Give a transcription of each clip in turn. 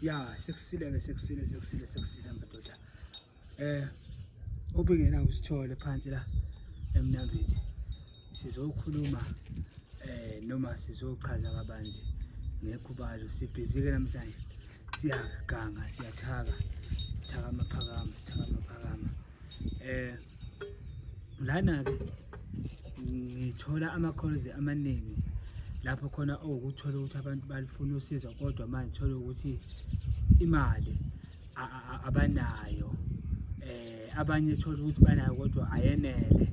Ya, sekusile-ke, sekusile, sekusile, sekusile madoda. Ubingena usithole phansi la eMnambithi. Sizokhuluma noma sizochaza kabanzi ngekhubalo. Sibhizike namhlanje, siyaganga, siyathaka, sithaka amaphakama, sithaka amaphakama. Lana-ke ngithola ama-calls amaningi lapho khona owukuthola ukuthi abantu balifuna usizo, kodwa manje thola ukuthi imali abanayo. Abanye thola ukuthi banayo kodwa ayenele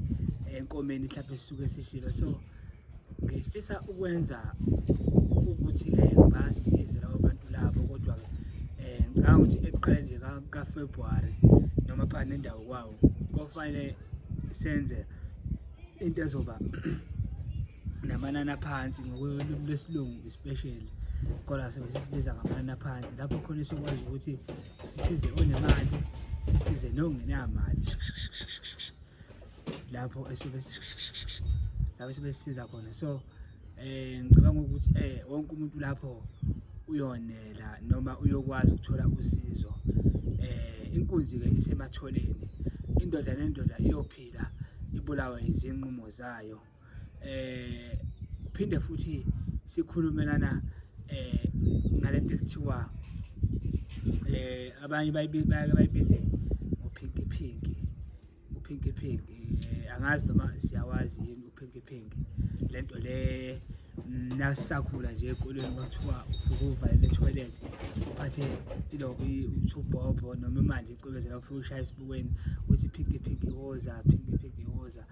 enkomeni mhlawumbe sisuke sishilo. So ngifisa ukwenza ukuthi-ke ngibasize labo bantu labo, kodwa-ke ngicabanga ukuthi ekuqaleni nje kaFebruary noma phakathi nendawo kwawo kofanele senze into ezoba namanani aphansi ngokolimi lwesilungu especially, kodwa sobe sisibiza ngamanani aphansi, lapho khona sokwazi ukuthi sisize onemali, sisize nongenamali, lapho esobe lapho esobe sisiza khona. So ngicabanga ukuthi wonke umuntu lapho uyonela noma uyokwazi ukuthola usizo. Inkunzi-ke isematholeni, indoda nendoda iyophila ibulawe izinqumo zayo. Phinde futhi sikhulumelana ngalento ekuthiwa abanye bayibize ngophinki pinki, uphinki pinki. Angazi noma siyawazi yini uphinki pinki. Lento le nasisakhula nje esikolweni kwakuthiwa ufike uvalele etoilet uphathe ilokhu uthubhobho noma manje icwebezela, ufike ushaya esibukweni uthi pinki pinki woza, pinki pinki woza.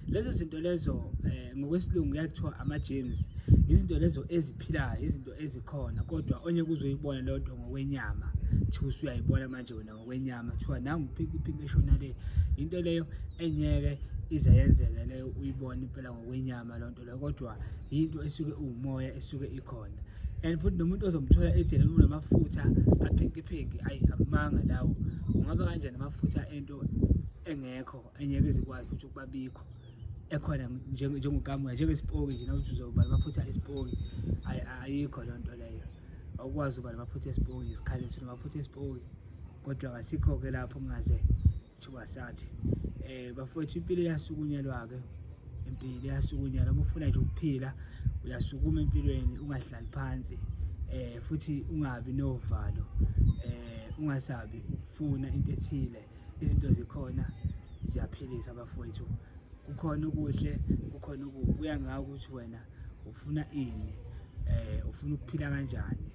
Lezo zinto lezo ngokwesilungu kuyathiwa ama-genes, izinto lezo eziphilayo, izinto ezikhona, kodwa onye kuzoyibona leyo nto ngokwenyama, kuthiwa usuyayibona manje wena ngokwenyama, kuthiwa nangu pinki pinki eshona le. Into leyo enyeke ize yenzeke leyo, uyibone impela ngokwenyama leyo nto leyo, kodwa yinto esuke uwumoya esuke ikhona. And futhi nomuntu ozomthola ethi yena unamafutha aphinki pinki, ayi amanga lawo. Ungaba kanjani amafutha ento engekho, enyeke izikwazi futhi ukubabikho ekhona njengokamoya, njengesipoki nje, nawuthi uzoba namafutha esipoki, ayikho leyo nto leyo. Awukwazi uba namafutha esipoki isikhathi sinamafutha esipoki, kodwa kasikho-ke lapho kungaze kuthiwa sathi. Bafowethu, impilo iyasukunyelwa-ke, impilo iyasukunyelwa. Uma ufuna nje ukuphila uyasukuma empilweni, ungahlali phansi, futhi ungabi novalo, ungasabi ukufuna into ethile. Izinto zikhona, ziyaphilisa bafowethu. Kukhona okuhle, kukhona okubi, kuya ngawe ukuthi wena ufuna ini, ufuna ukuphila kanjani.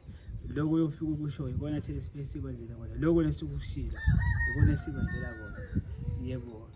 Lokho uyofika ukusho ikona thina esifike sikwenzele kona, lokho lesikushila ikona esikwenzela kona. Yebo.